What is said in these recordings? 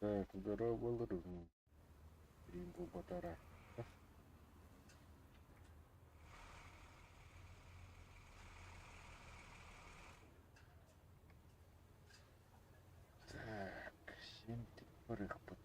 Так, здорово, Стрим буолбатара. Так, син барыахпыт.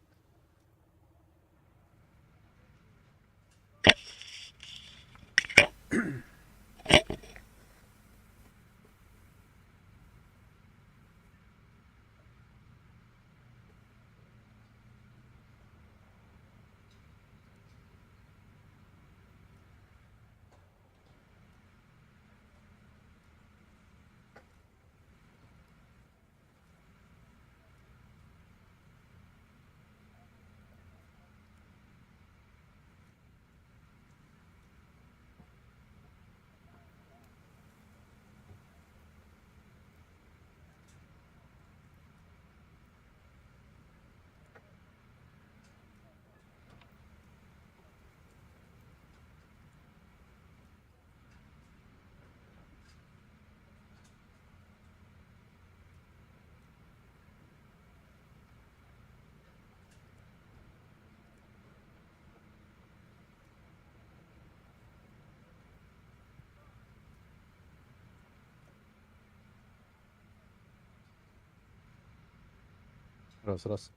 Раз, раз.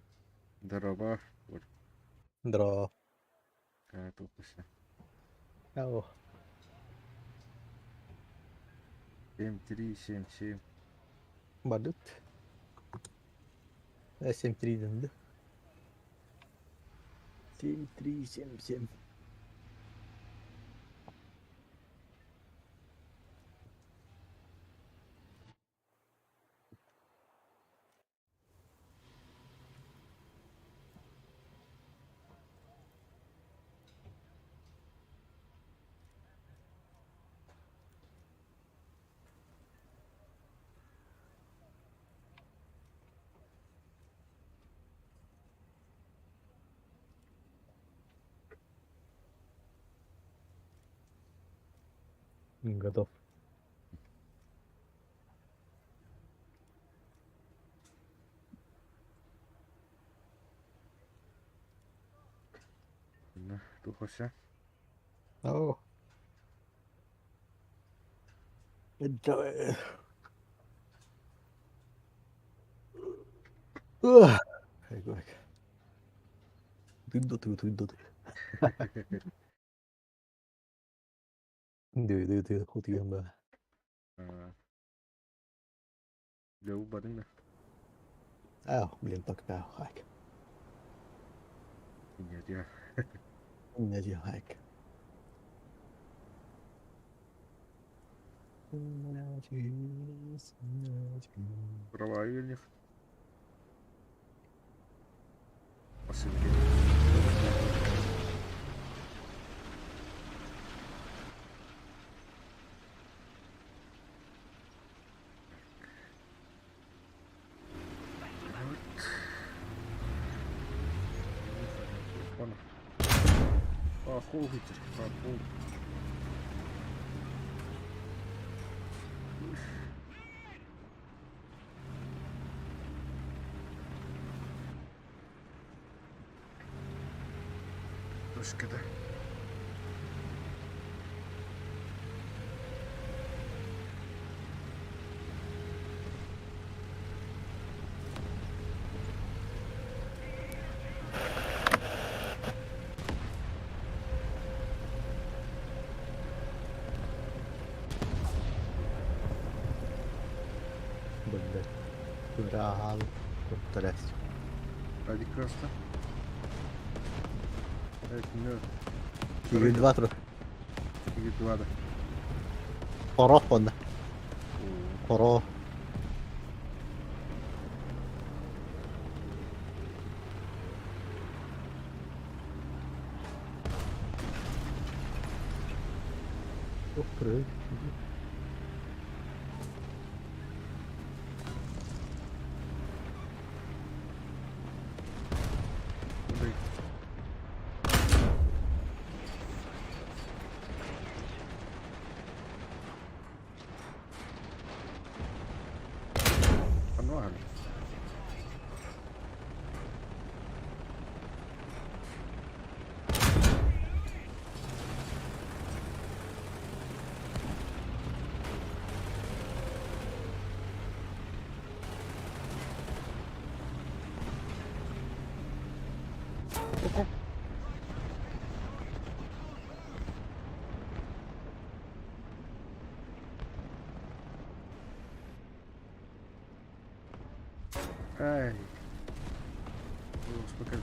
Здорово. Здорово. Тупося. Ау. 7, 3, 7, 7. Бардыт. 7-3 дэнди. 7, 3, 7, 7. Готов. Тупося. Ау. Это... Тын да ты, тын да ты. Ды ды ды, хотуйан да. Леу бадың да. Ау, блин, так да, хайк. Нет, я. Не я хайк. Правильных. Посылки. Вот. Охуеть, охуеть. Точка, да? Блядь. Урал. Повторясь. Ради красна. Игры 2 тру. Игры 2, да. Хоро онна. Хоро. Ох, прыг. Блин. Оно. Ай. Успокой.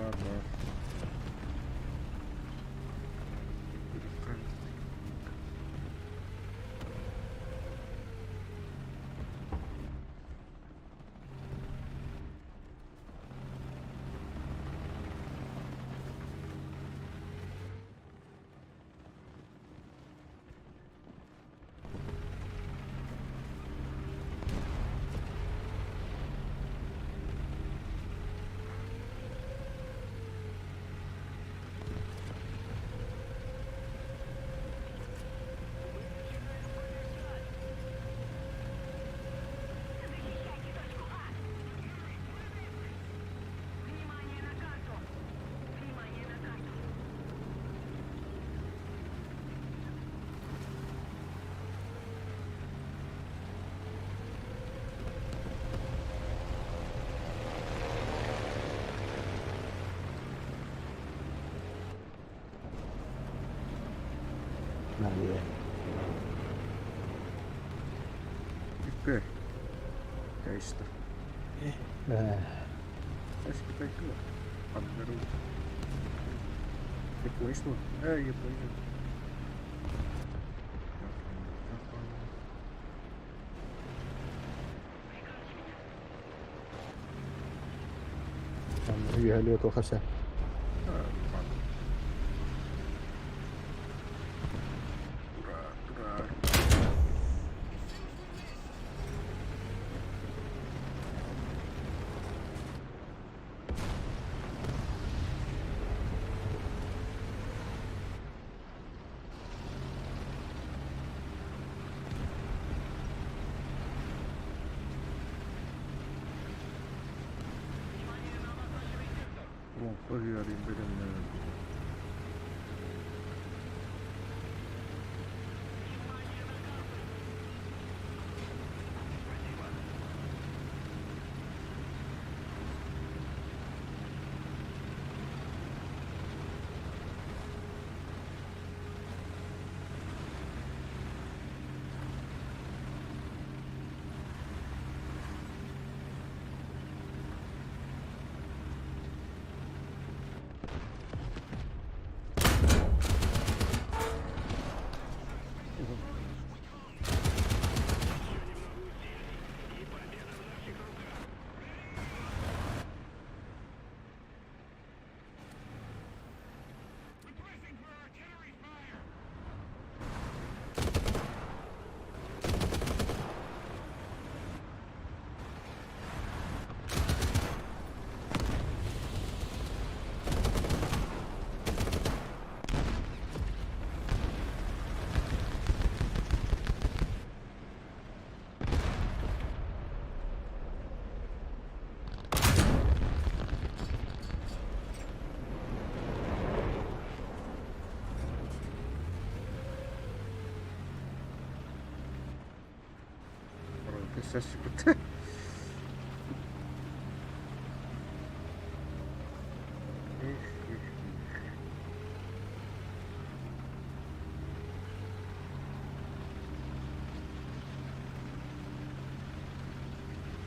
Баар баар. Nadie. Hyppy. Töistä. Pitäisikö kyllä? Panneru. Joku istuu. Ei, joku istuu. Үөһэлиэ туох эсэ. Ура, ура. Ломпа hyörin бэлэмнэнэн. Өссө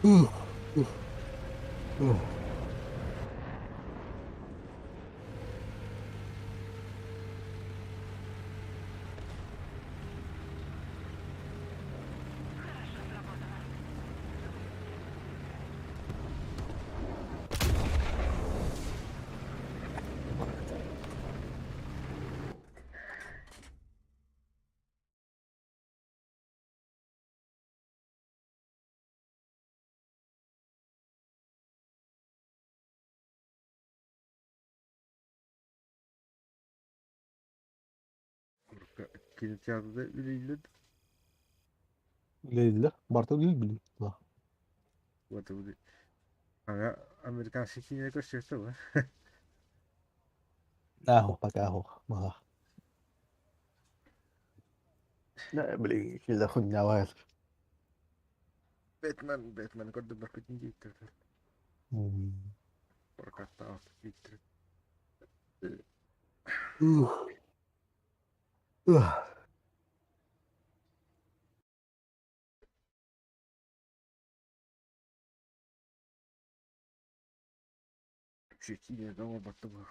Эх, эх, эх. Кинотеатрда үлэлииллэр Үлэлииллэр. Барыта үлэлиир билим. Вот ага американский киинэ көрсүөхтэ ба Ааһуох пока ааһуох баҕа. Билигин киллэр хунньаабай. Бэтмен Бэтмен көрдөрбөппүтүн диэбиттэр прокаттаах диэбиттэр. Вообще киинэ да оҥорботто быһа.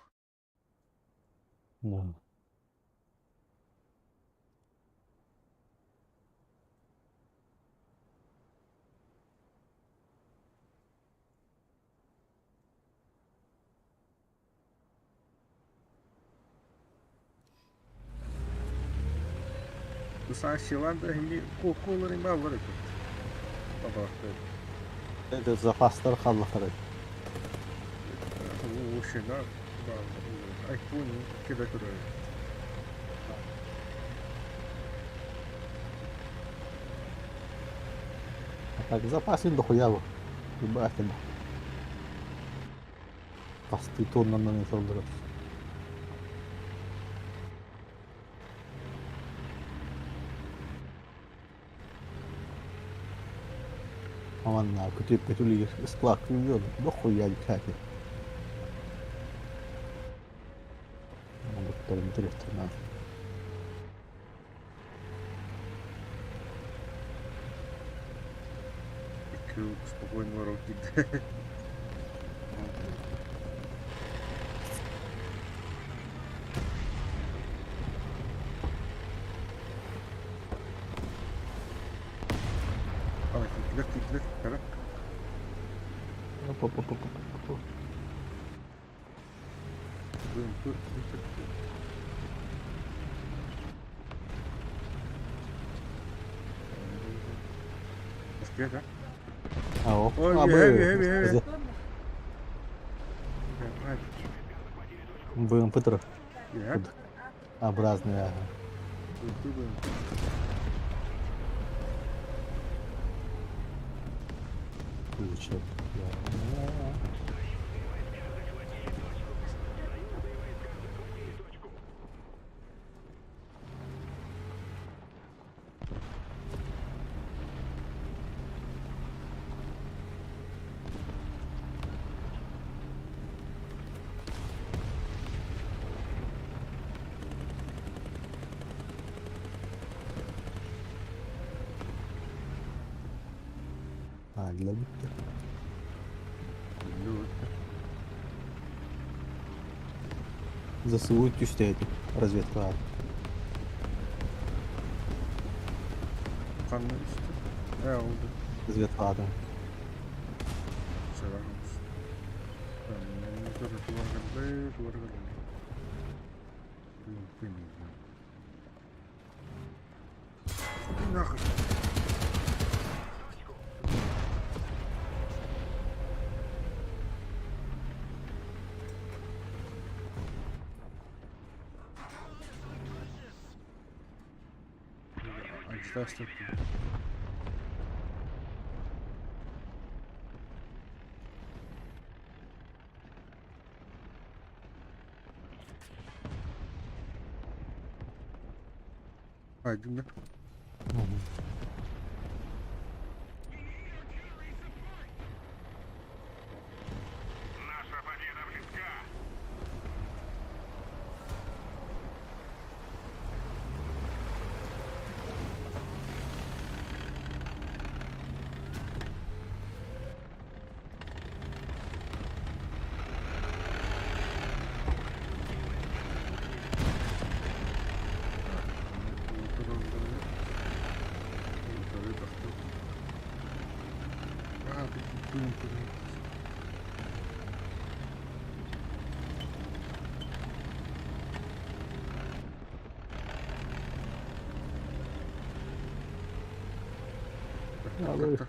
Саансилан да эмиэ куокуолар эмиэ бааллар эбит. Табаахтар. Это запастар халлахтар. Ушина бааллар. Айфон кэбэ турар. А так запасын дохуя бу. Ебать. Хастыы туоннанан ыталлара. Манна күтүөппүт үлүйэр ыскылаакка үлүйүөн дохуя дикаати. Оҥорбуттарын төрүөхтэрин Икки спокойно олорор киирдэ. Ана киирдилэр, киирдилэр, кара. БМП Успех, а? Ау. Ой, А, үөһэ, үөһэ, үөһэ. БМП турар. Үөһэ. Образный, ага. БМП, БМП. Куча. Ааллар бүттэ. ЗСУ түстээтим разведкаҕа. Ханна үстэ? Ээ, oldu. Разведкаҕа. Selam. Нахуй. Антитас Айдым да. Тыын. Так, так, так.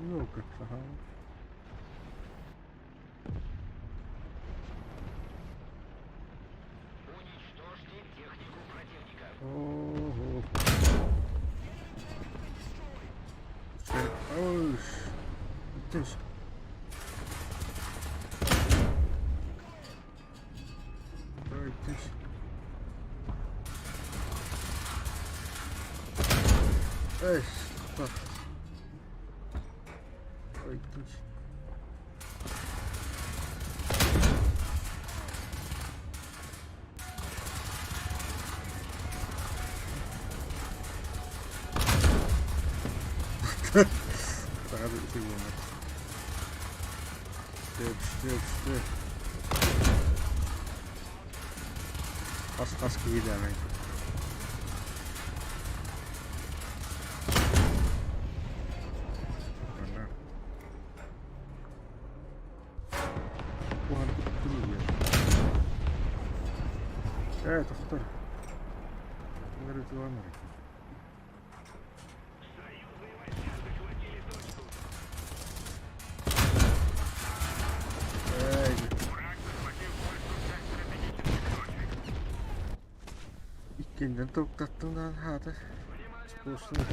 Ну, как, ага. Ого. Ой, ты ж. Ой, ты ж. Эй, так. Ой, ты ж. Сразу сегодня. Степ, степ, степ. Хас-хас киһилээҕий. Манна. Куһаҕан туттунуу. Ээ, тохтор. Ыарытылан эрэ. Эй, иккиэннэрин тобуктаттым даҕаны хаата. Сплошной.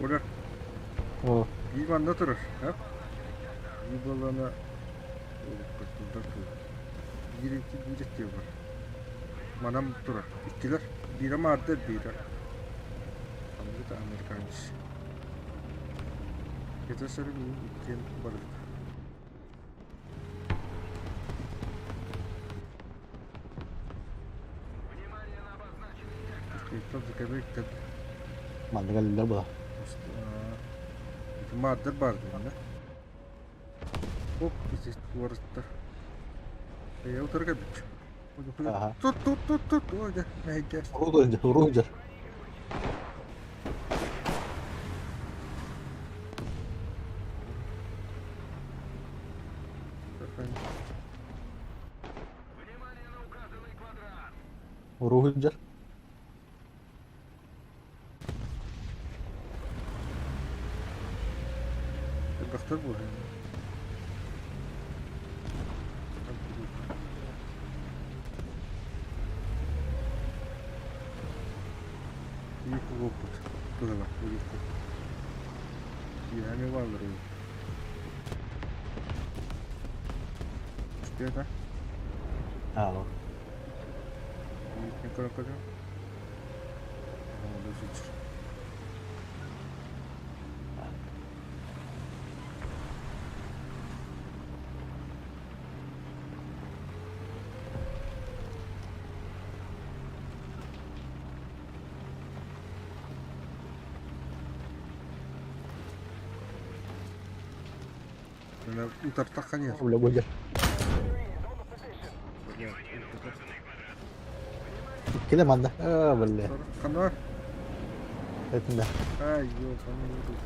Оля, О, биир манна турар, а? Биир буоллаҕына биир икки биир икки бар. Манан турар. Иккилэр. Биирэ маардар, биирэ. Ханныгыта американец. Это сөрү иккиэн барбыт. Манна кэллилэр була. Ити маардар баар дии, Оп, ити туораттар. Ээ, утары кэлбит. Аха. Тут, тут, тут, тут, ой, дьэ, мэһэйдэ. Уруһуйдьар, уруһуйдьар. Уруһуйдьар. Элбэхтэр буолуо. Биир кулууппут быһыла биир Киэһэҥи бааллар үһү. Үстүөтэ. Аа. Биир көрө-көрө. Оо, Утартахха ньиэр. Бля, бля. Иккилэ манна. Аа, бля. Ханна? Этинде. Ай, ёбаный.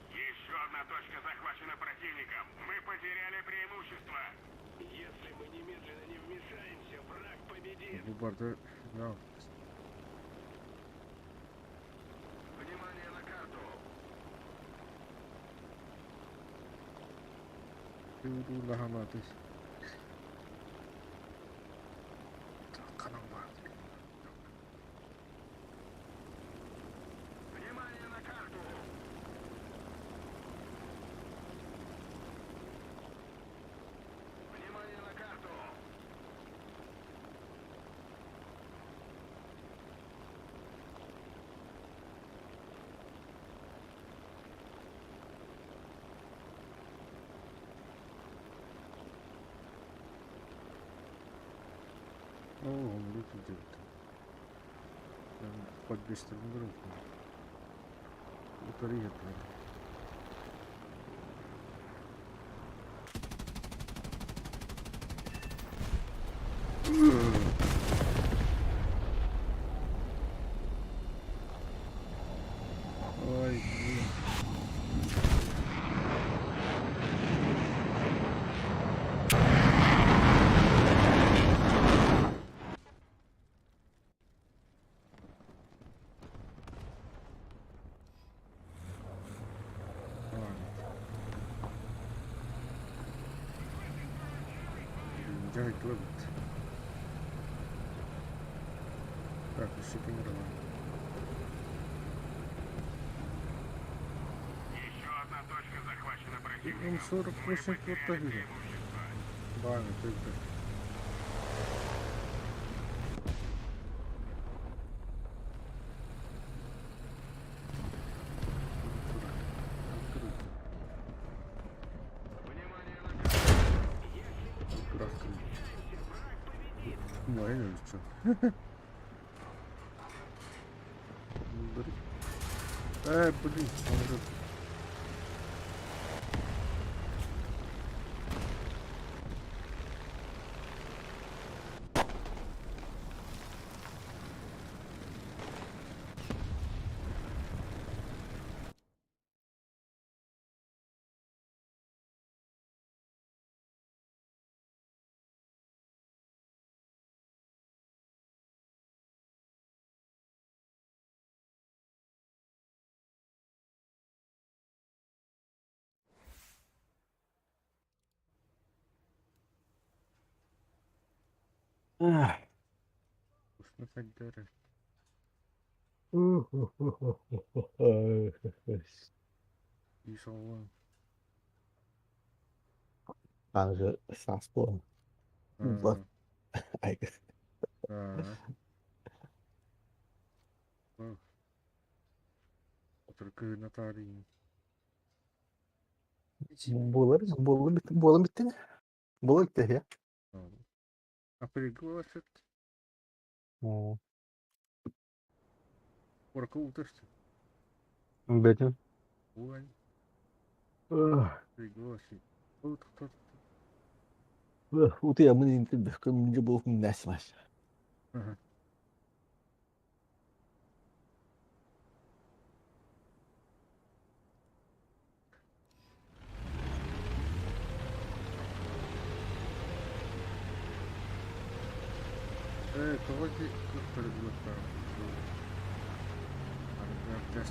Еще одна точка захвачена противником. Мы потеряли преимущество. Если мы немедленно не вмешаемся, враг победит. Бу барда да. Внимание на карту. Оо, оннук сылдьыбыттар. Подвестарын көрөбүн. Утары иһэрдилэр. Ой, блин. Дьаһайдылар эбит. Так, өссө ким эрэ баар. Еще одна точка захвачена противником. М48 квартира. Бааны тыйда. Э, блин, он Вкусно саддары. Исаллан. Аныгы саас буолан ылла Кыһына таарыйын. Буолар буолла буолан бүттүн буола бүттэ я Апрельгэ буолар Куоракка утарсы. Бэтим. Ой. Апрельгэ буолар. Утуйаммын интим буолуп нэсмаш. Э, тоҕо ити кыахтары булуохтаах Арыгы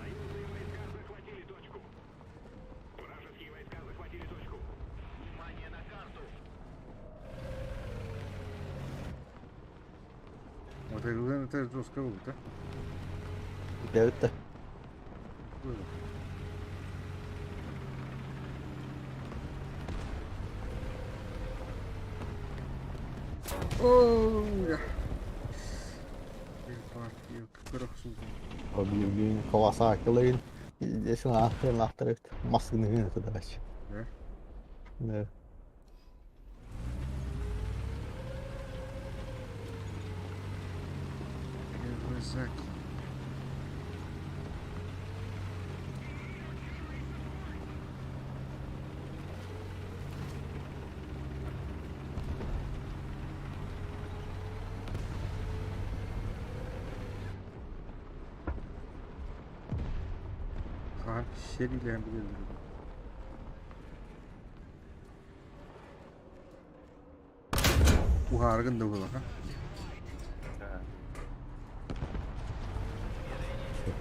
Союзные войска захватили точку. Вражеские войска захватили точку. Внимание на карту. Вот это жестко да? Бэбит Оо, партия Kawasaki Здесь массыны туда. Да? Да. Kawasaki. Хаһан сэриилэһэн билэллэр. Уһааргын да буолар.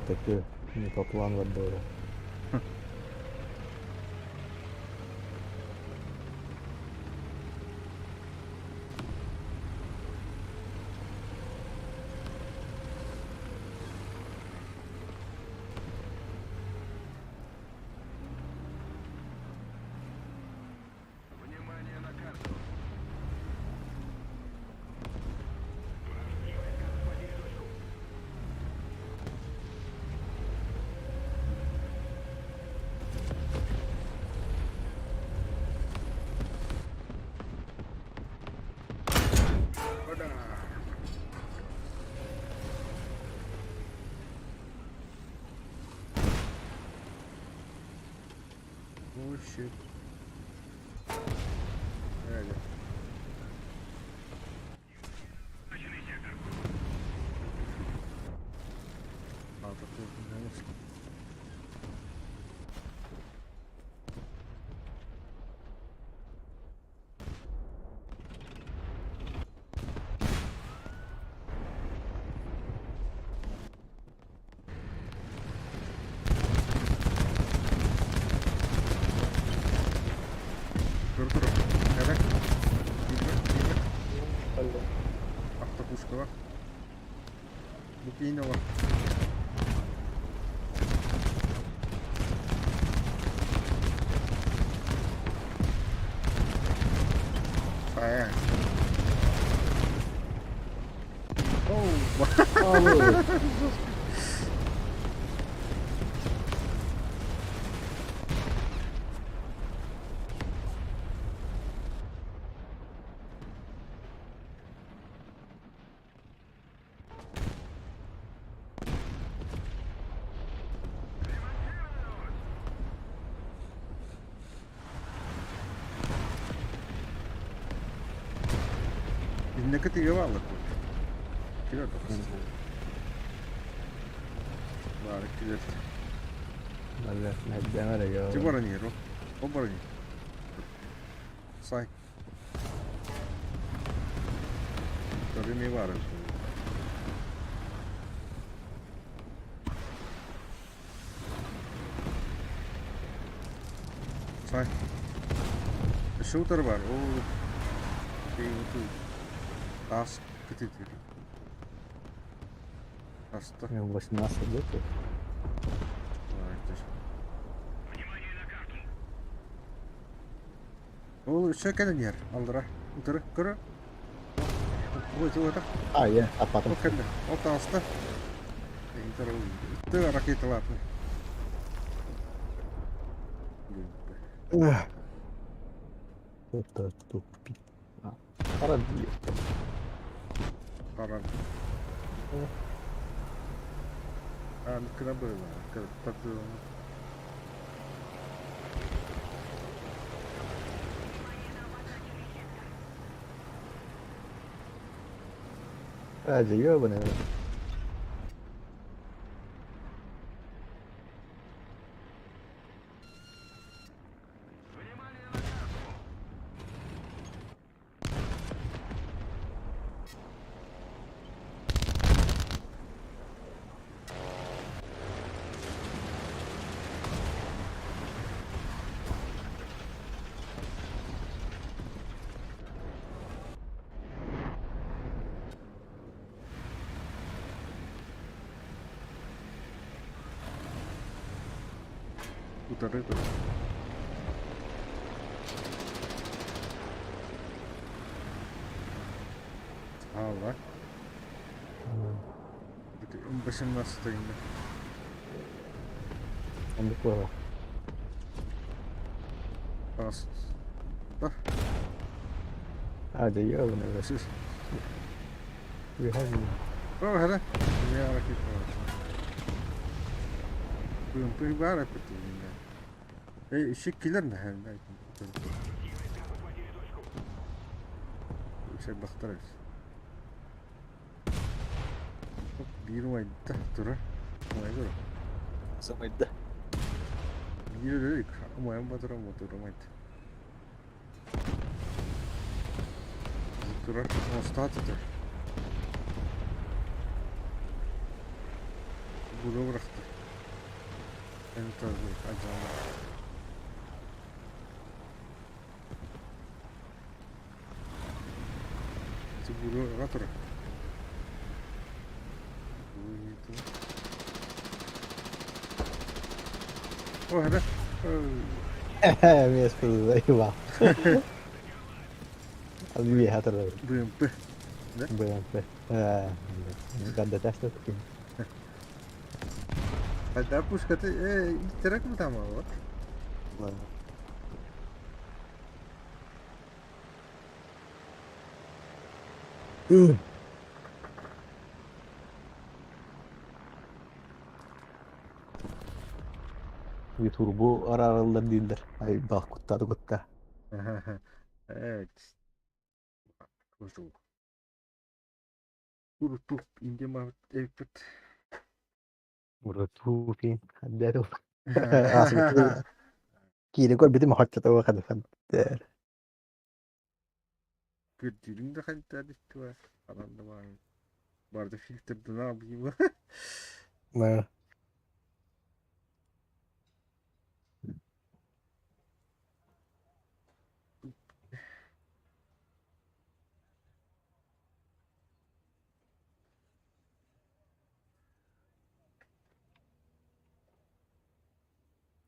Такие не по плану было. Внимание на карту. Вражеские войска захватили точку. Oh shit. Öyle. Начали сектор. Aldatıyordum. Dur dur. Evet. Bilmem, bilmem. Автопушка var. Bu yine var. Fire. Oh. Инники тыга бааллар Килер Баар килер. Наверное, Ти баран иһэр ол. Ол баран иһэр. Сай. Tabii mi var? Сай. Шутер бар. Ол Тас кытытыр. Аста. 18 лет. Внимание на карту. Ол өссө кэлэн иһэр. Алдара. Утары көрө. Ой, вот А, я, а потом. Ол кэллэ. Ол тааста. Ты ракеталаатны. Это тупик. Парадье. Парад. А, ну когда было? Когда Ради, ёбаный. Внимание на карту. Утары көрө. Хаала. 18 инде. Он буквально. Таас. Да. А, да ёбаный. Сис. Выходи. О, хара. Я ракета. Бым бар эпит инде. Эй, ишик килер нә һәм. Вражеские войска захватили точку. Ишек бахтарыз. Биир умайда тура. Умай тура. Замайда. Биир өлүк. Умайын батыра мотор умайд. Тура. Остат тур. Буду бырахты. Acaba. Ити турар. О, эбэ. Эмиэ спыллайба. Үөһэ турар. БМП. Да? БМП. Гаддатаста таким. Hatta пушкаты ittirek mi tamam var? Турбу араараллар дииллэр. Ай бах куттааты кутта. Evet. Куру. Куру индема эпит. Урутуупин хаддatu. Киирэ көрбүтүм хаччата хадыфан. Көрдүүрүҥ да хайда диттуа. Анан да бар. Барда фильтрден абыйма. На.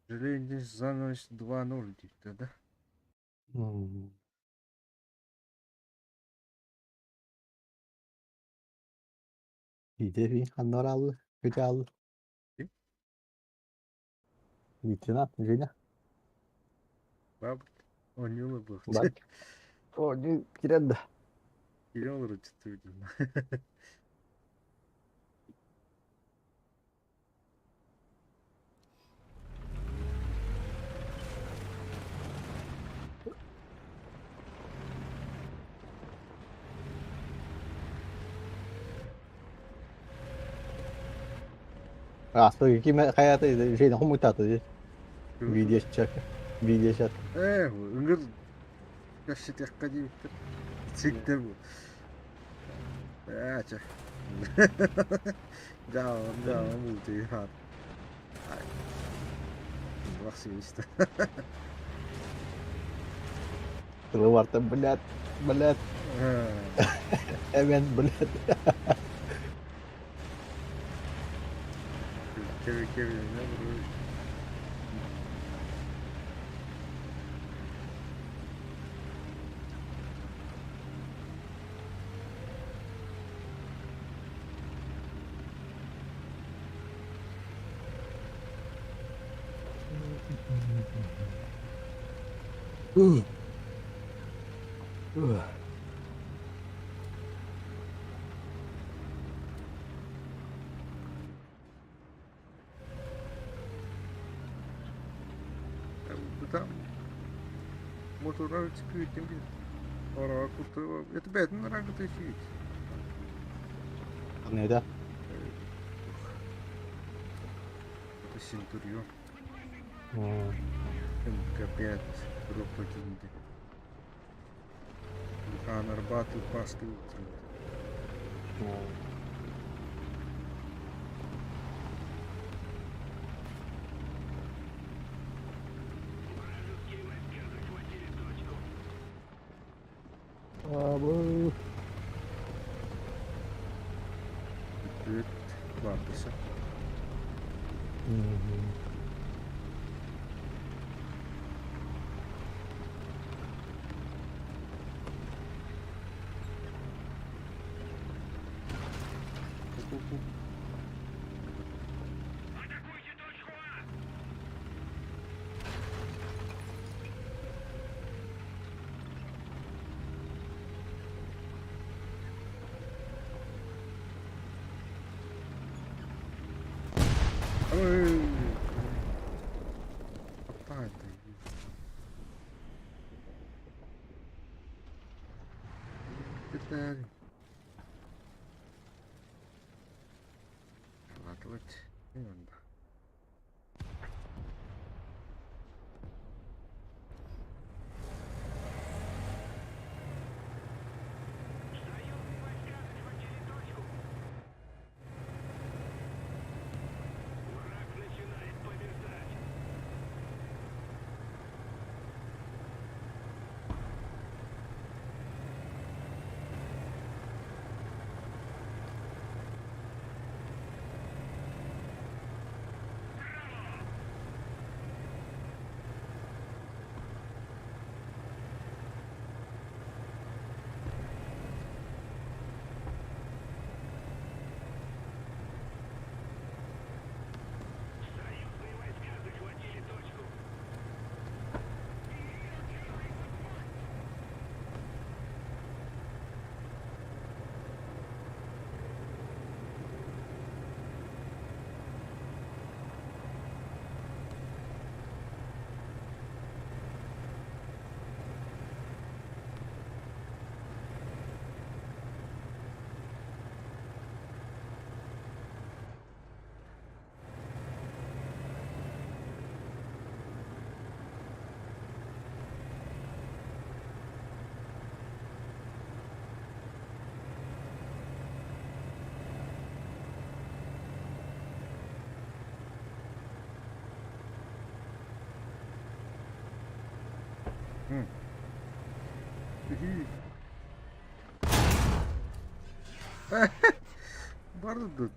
Жалею, занавес 2.0 диттэ да? Видеви ханнар Күтэ Ким? Лейтенант Женя. Баб. Онюла был. Бак. О, не кирен да. Кирен олору чыттыбыт. Аспы ким хайаты Женя хомуйтаты. Видео чат. Видео чат. Үҥүр кэпсэтиэххэ диэбиттэр. Сиктэр бу. Ээ, чэ. Дьаабам, дьаабам бултуйаат. Ваксинista. Тылы блядь, блядь, эвен, блядь. Кеви кеви не буруй. Там моторар күүтүм бит. Ора куту. Это бэтин рагыты сүйт. Не да. Это Сентурион. МК-5 дроп 1. Ханар Батл Паски утром. Вражеские войска захватили точку. Абы. Бүт бардыса. Атакуйте точку А! Ой. Аппааты. Питер. Ладно. Не надо. Союзные войска захватили точку. Враг начинает побеждать. Түһүү. Бары да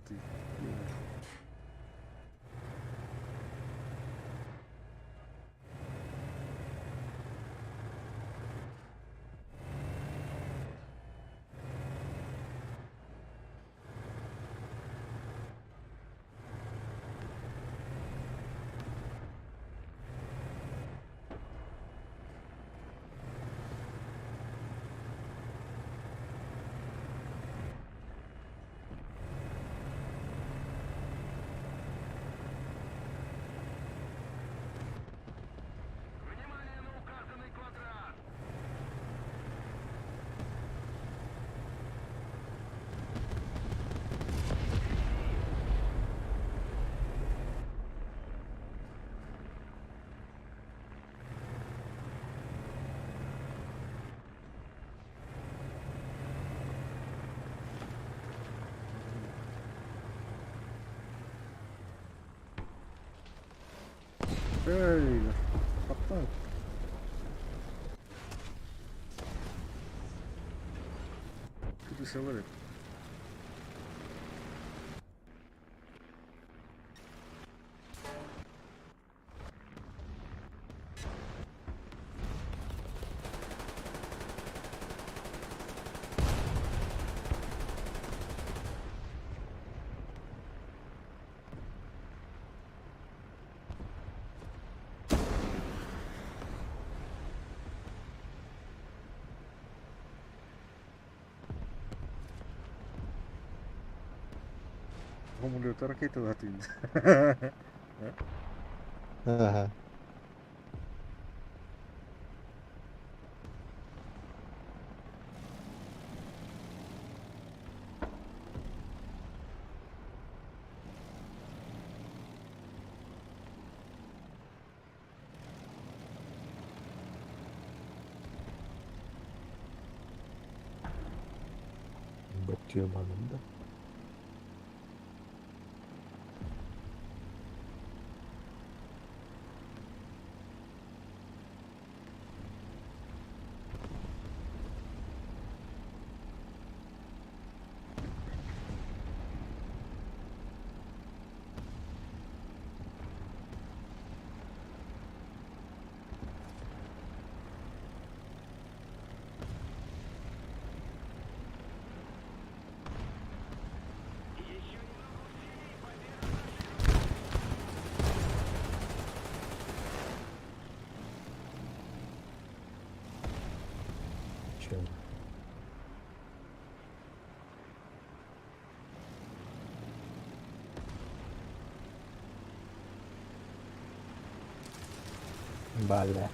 Внимание на указанный квадрат! Эй, хаптаат. Крысалар эбит. Самолета ракеталар түүн. Ага. Баттиоманын да. Чем? Бале.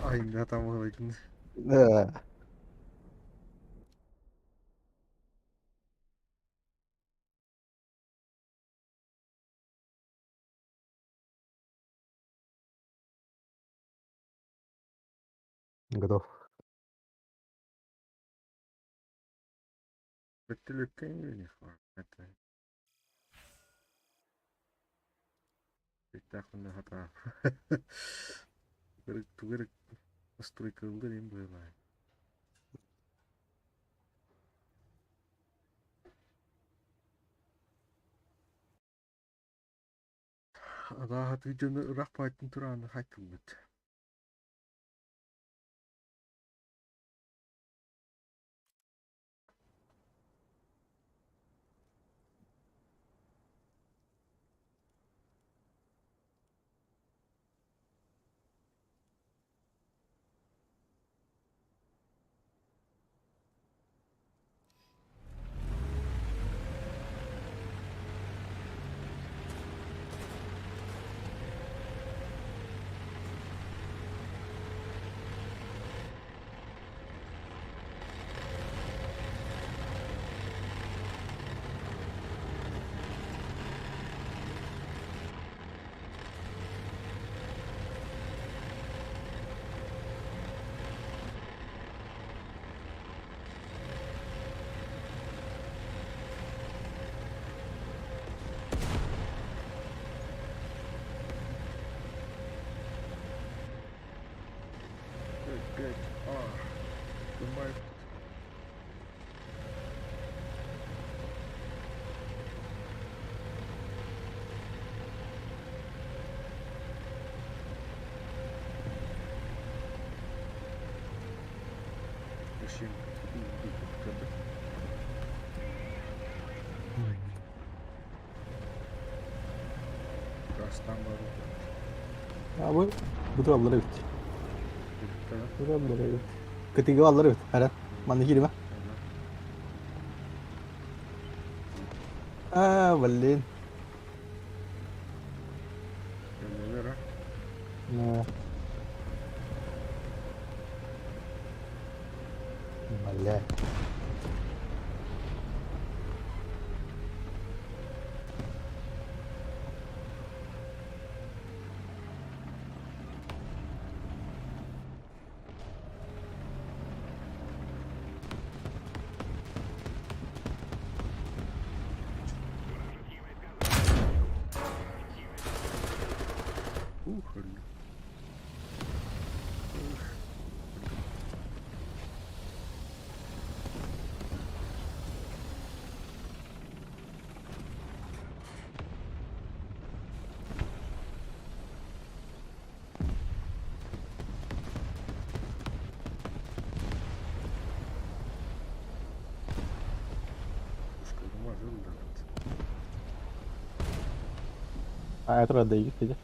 Айна там ылайдын. Да. Готов. Тугу эрэ настройкалыыр им быһыылаах. Арааһа дьону ыраах баайтын турааны хайтылбыт. Пять, а, думаю, Ya bu bu duralları evet. Duralları evet. Kıtıgı alları evet. Her an. Mandı girme. А, блин. Ну. Бля. Ух, А, это да, иди.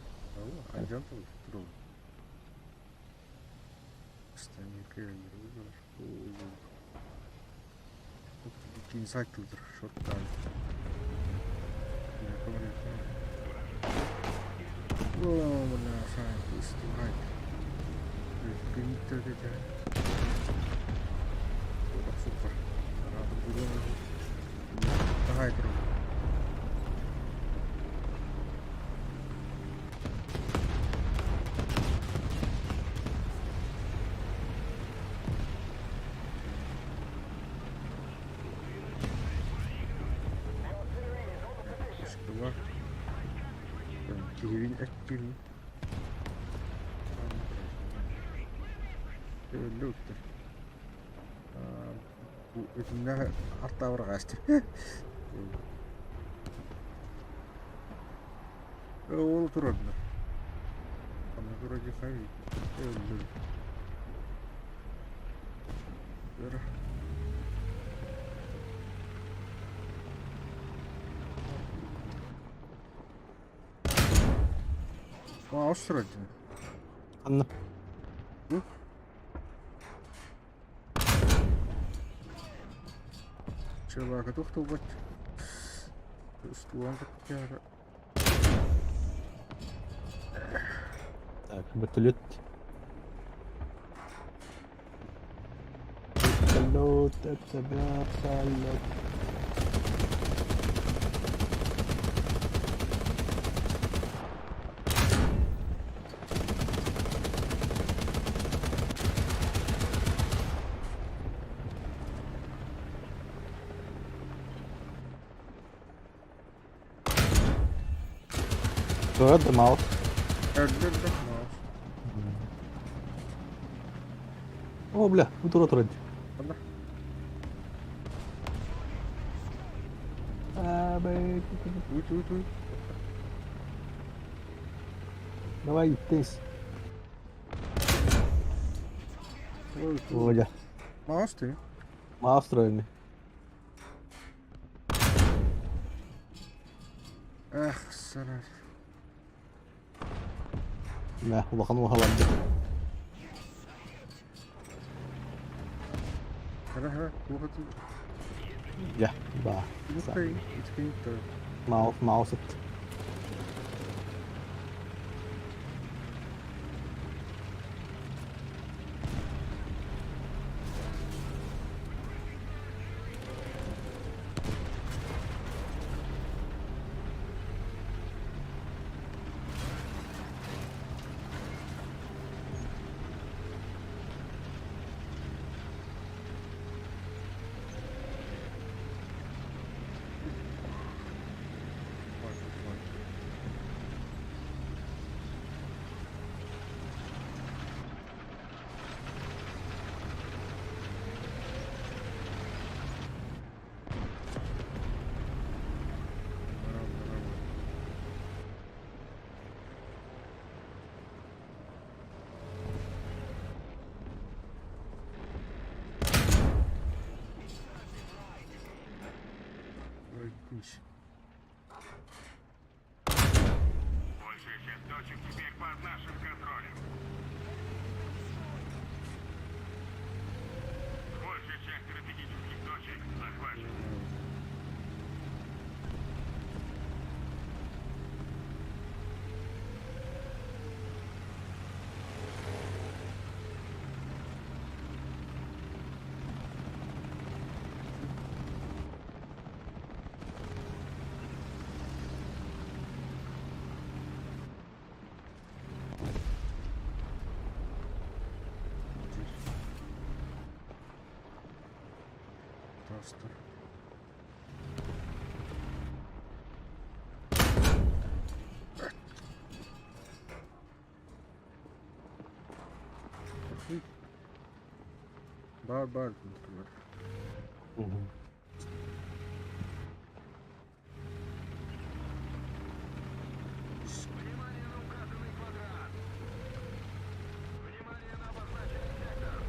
Анна. Так, вертолет. Вертолет, это вертолет. Көрө Маус. Өллөр да Маус. О, бля, бу тура турар. Ханна? А, б- Уут уут уут. Давай, тез. Ой, Оля. Маус ты? Маус строили. Эх, сарар. Мә, улахан уһаларды. Хара хара, туохатын. Дьэ, баа. Итикей, итикей Маус, маус ыт. Большая часть точек теперь под нашим контролем. Большая часть стратегических точек захвачена. Просто. Бар бар например. Внимание на указанный квадрат! Внимание на обозначенный сектор!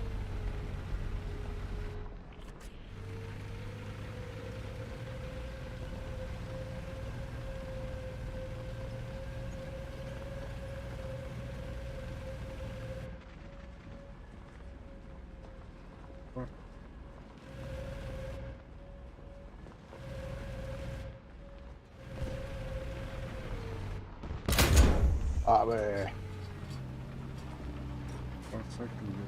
Бар. Абы. Барсак диye.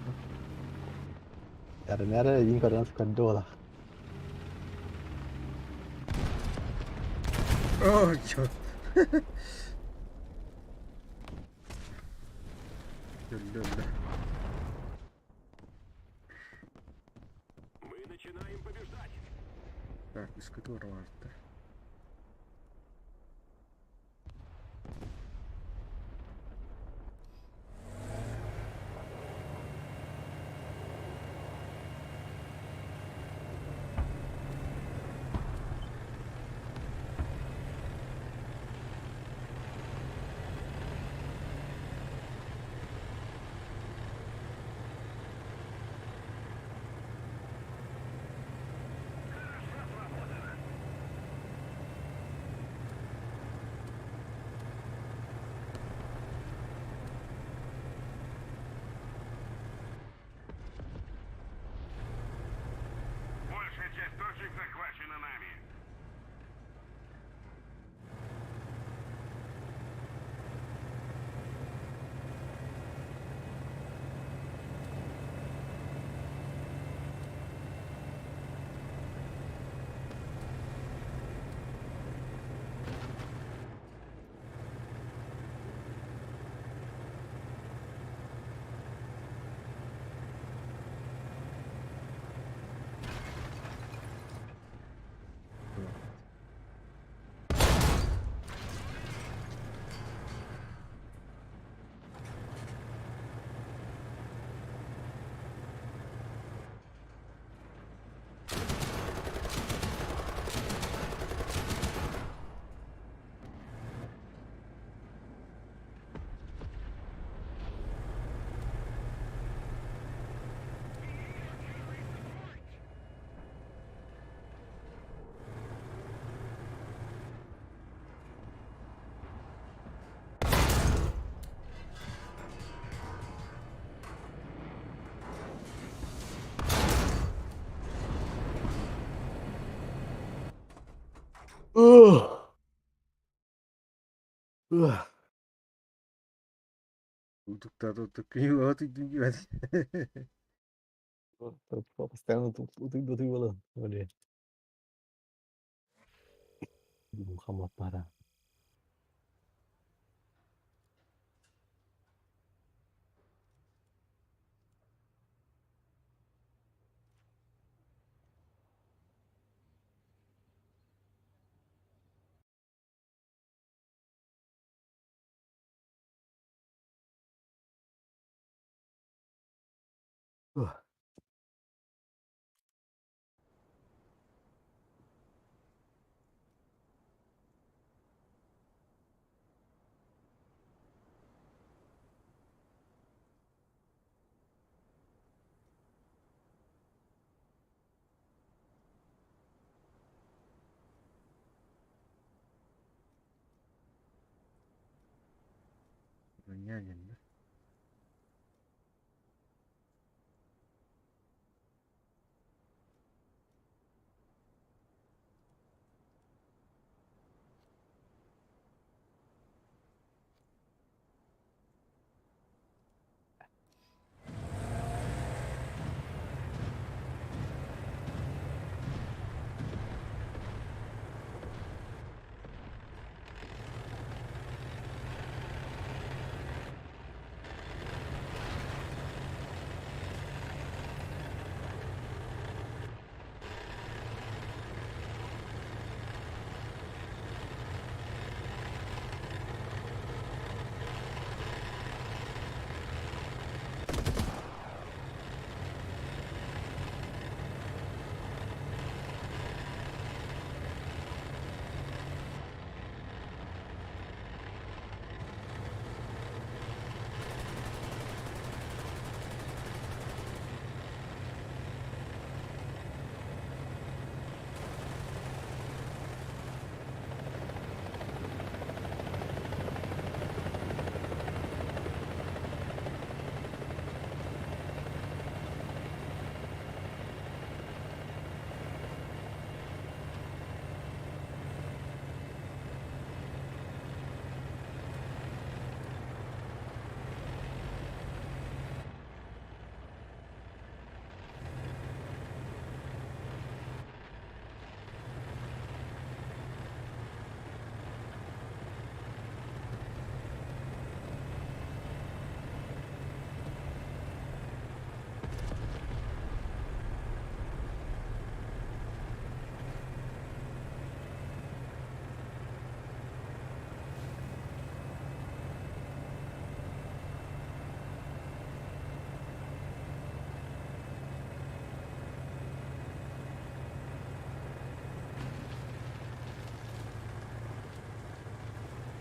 Эрнere един көрөн көрдө ола. О, черт. Өллө. Мы начинаем побеждать! Так, искатор vardı. Большая часть точек захвачена нами. Утуктаата утук утуйдум Постоянно утуй буолан. Хамлаппара. Нянин.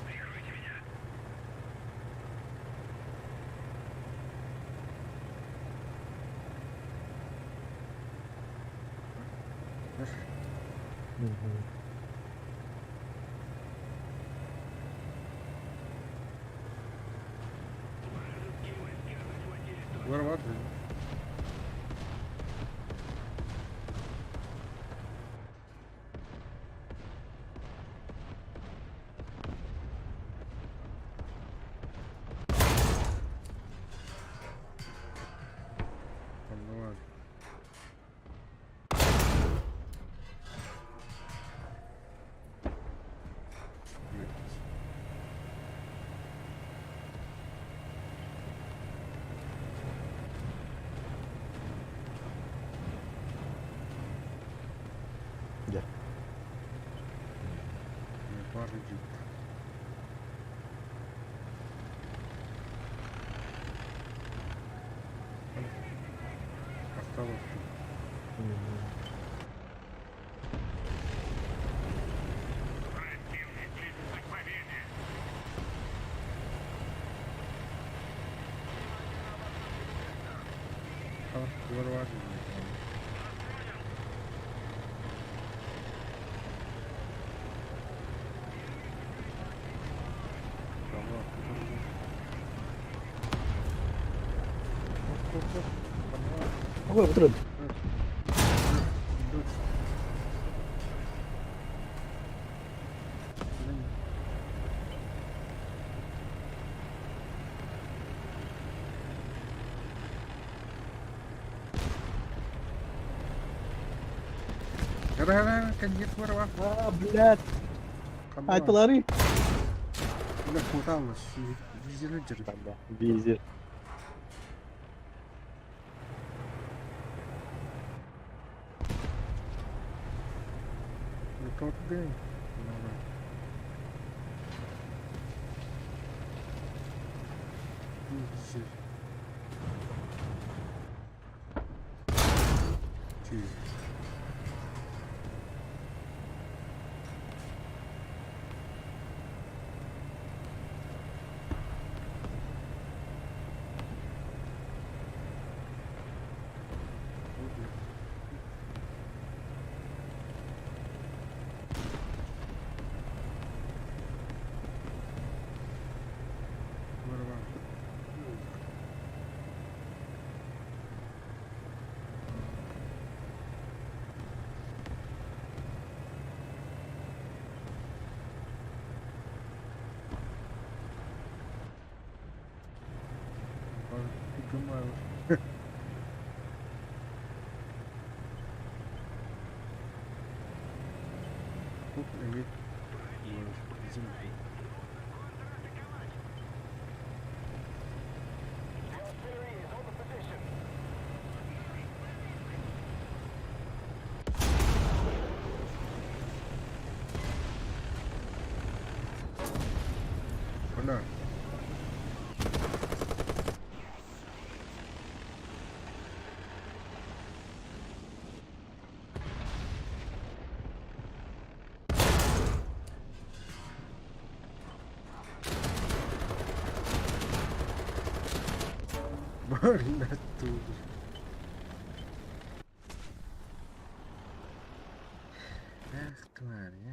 Прикройте меня. Вражеские войска захватили точку. Var var. Anlamadım. Evet. Gel. Yapar vücut. Hasta bak. Противник близится к победе. Tamam, duvar var dedim. Tamam, hop, hop, hop. Tamam. Ой, вот Dur. Кара, коньяк бар. А, блядь! Ханна? Айтылары! Бля, куталлар. Визирин дьэрэ. Визер. Ну, тот день. Визир. Ти. Бар. Тут эми bizim Бля. Бля, тут. Эх, тварь, а.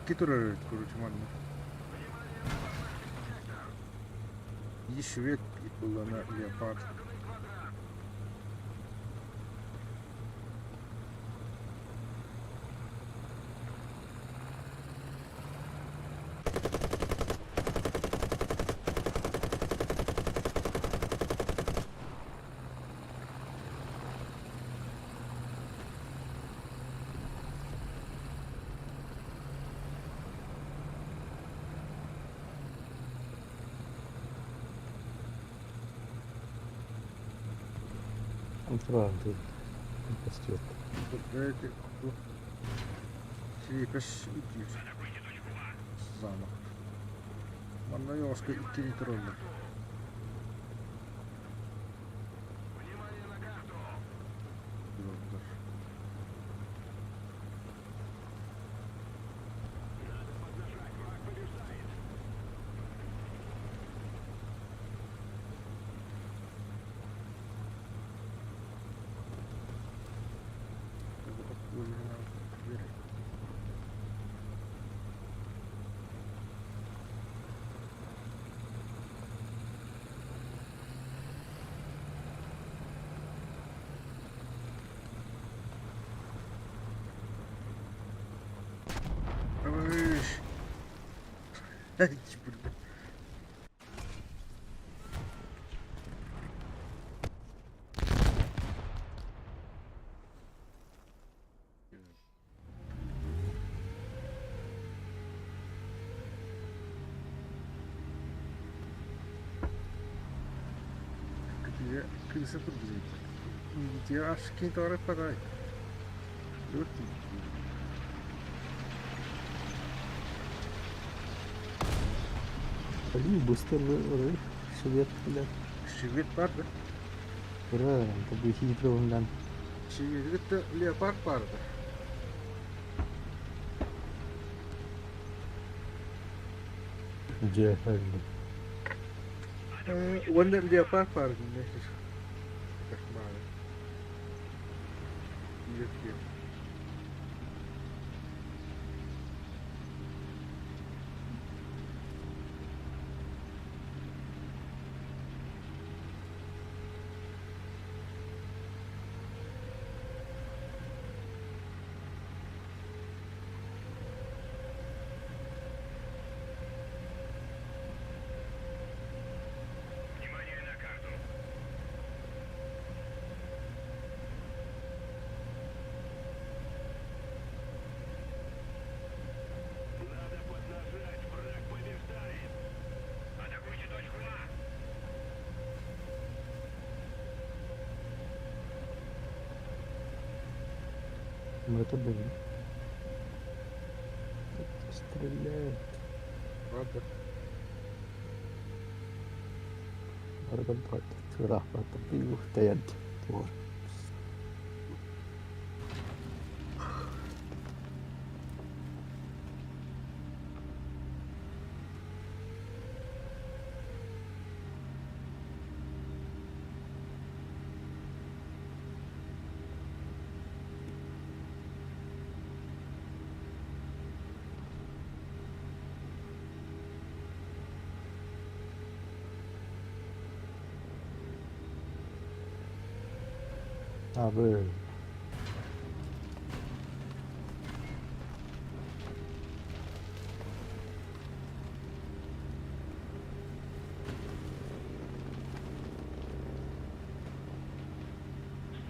Икки турар короче манна. И швед булана леопард. Турар тут. Костюм. Дайте Крепеш үтүр. Замок. Манна ёска иккини тураллар. Тураллар. Ой. Ай, блин. Kısa bizi. Diğer aşkın doğru paray. Блин, быстро вы, швед, блядь. Швед бар да. Ура, это будет хитро, блядь. Шведте леопард бар да. Где? Уонна леопард бар да. Бар. Это было. Стреляет. Правда? Аргабат, Тур. Abi.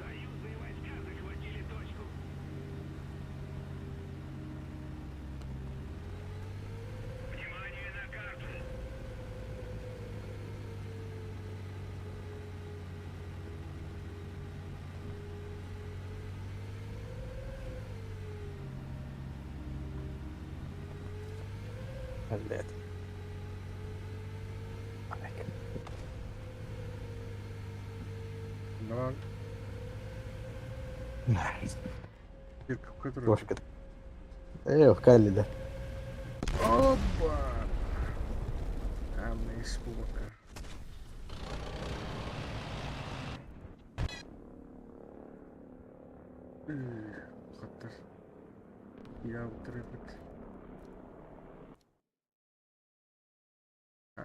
Союзные войска захватили точку. Внимание на карту! Блядь. Но Nice. Который... Кошка. Эх, да. Опа! Там испуга. Хаттар. Я утрепет.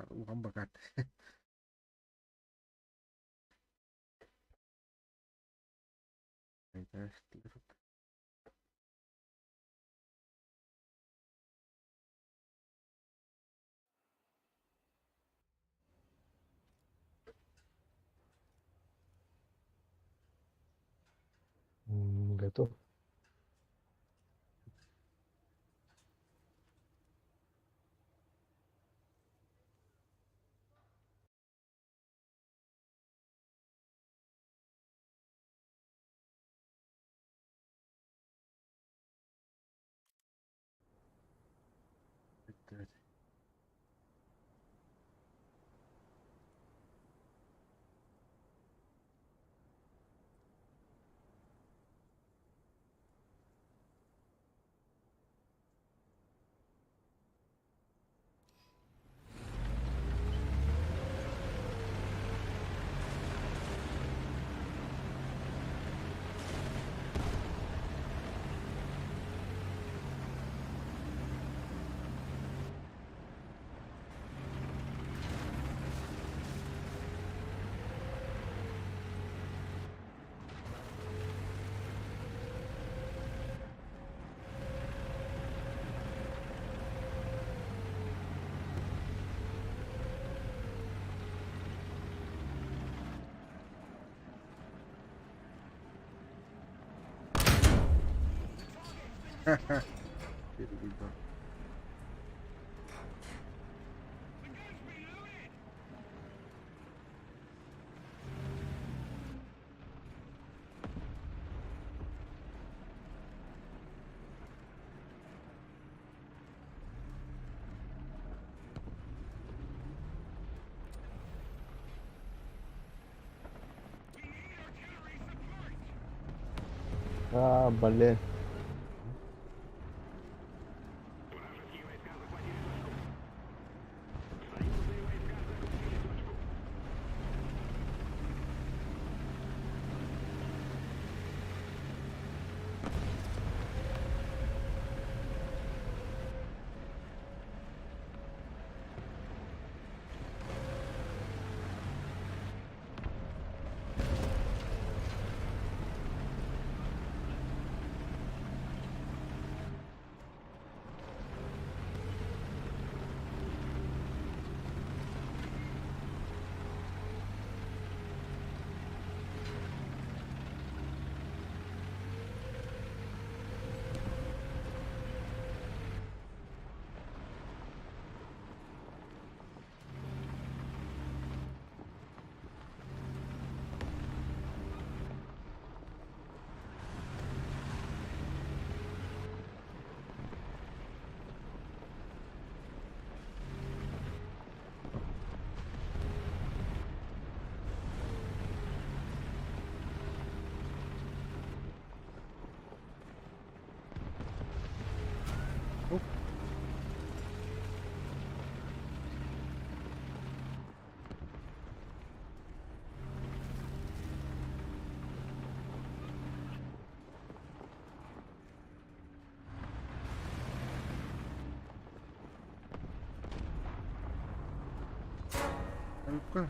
Улам богат. Это Готов. Это Переведу. А, блин. Вражеские войска захватили точку. Союзные войска захватили точку. Ну-ка.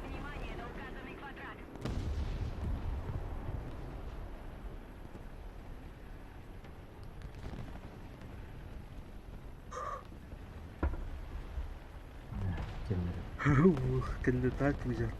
Внимание на указанный квадрат. Кэллэтаак бизер.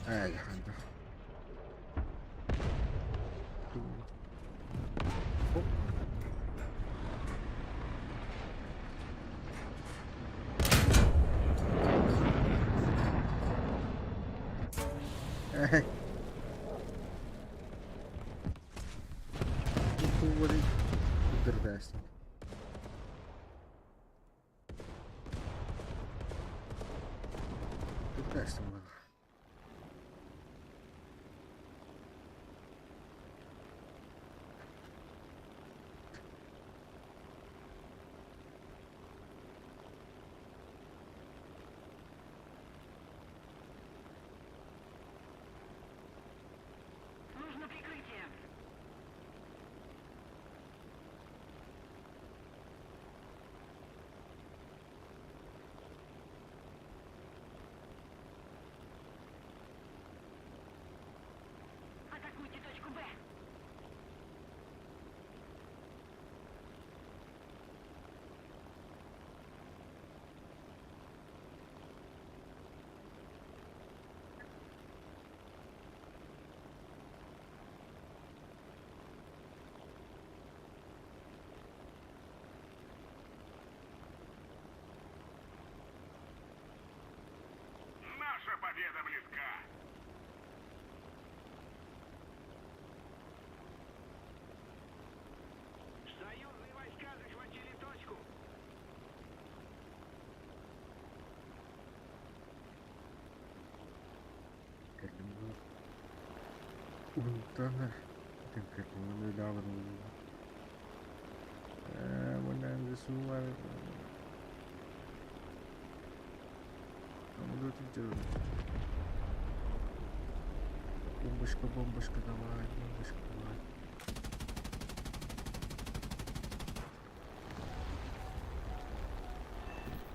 Alejandro. Нужно прикрытие. Атакуйте точку Б. Наша победа близка. Союзные войска захватили точку. Бомбочка, бомбочка, давай, бомбочка, давай.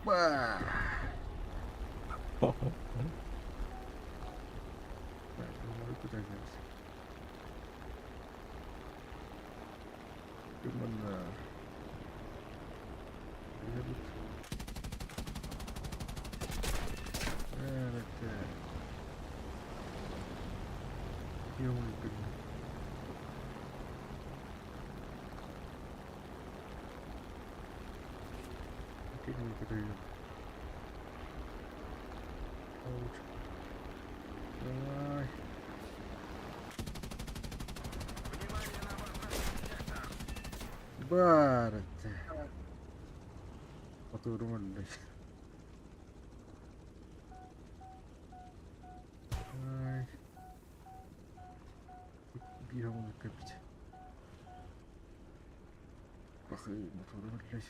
Ба! Так, ну куда взялся? Именно. Едут. Это. Ё-моё, блин. Получше. Давай. Барыта. Oturum öyle. Ay. Bir hamur kapit. Bakayım motorum öyle.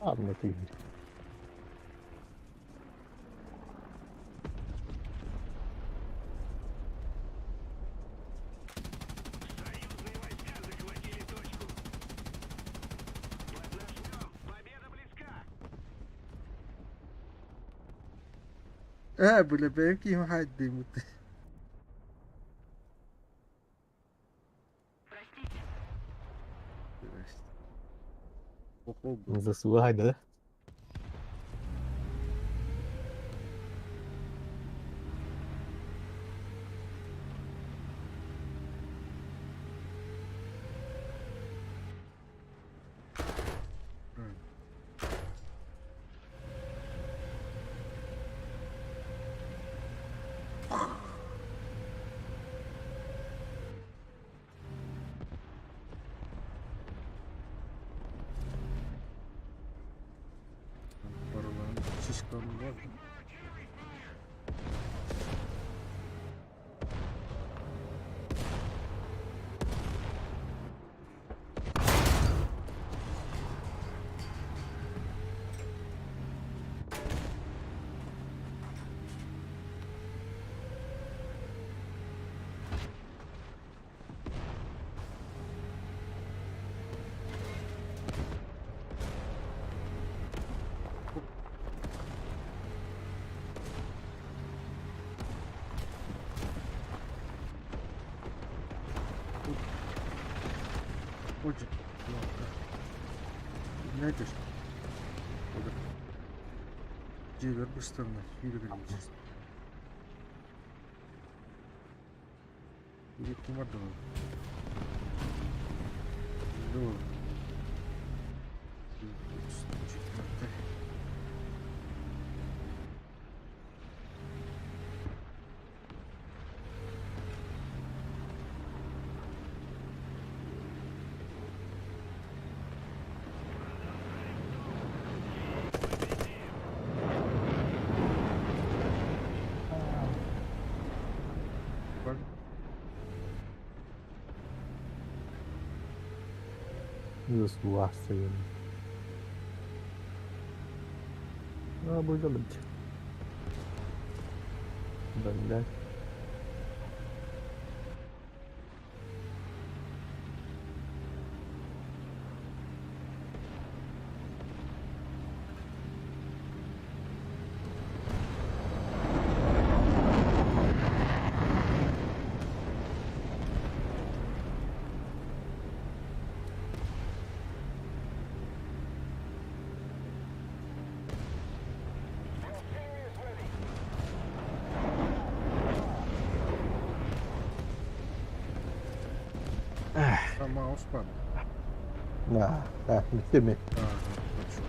Anlatayım. Ээ, бля, бэйэм киһим хаайдыйбыт. Простите. Охо, Засугай, да? Барыларын шишкалары бар. Отже, Nedir? O da. C'ler быстарына yürü. Yürü kumar da var. Doğru. Bak. Засугай. А, будет быть. Да, да. Ha, mouse var. Да, да, bitti mi? Aha, bak şu.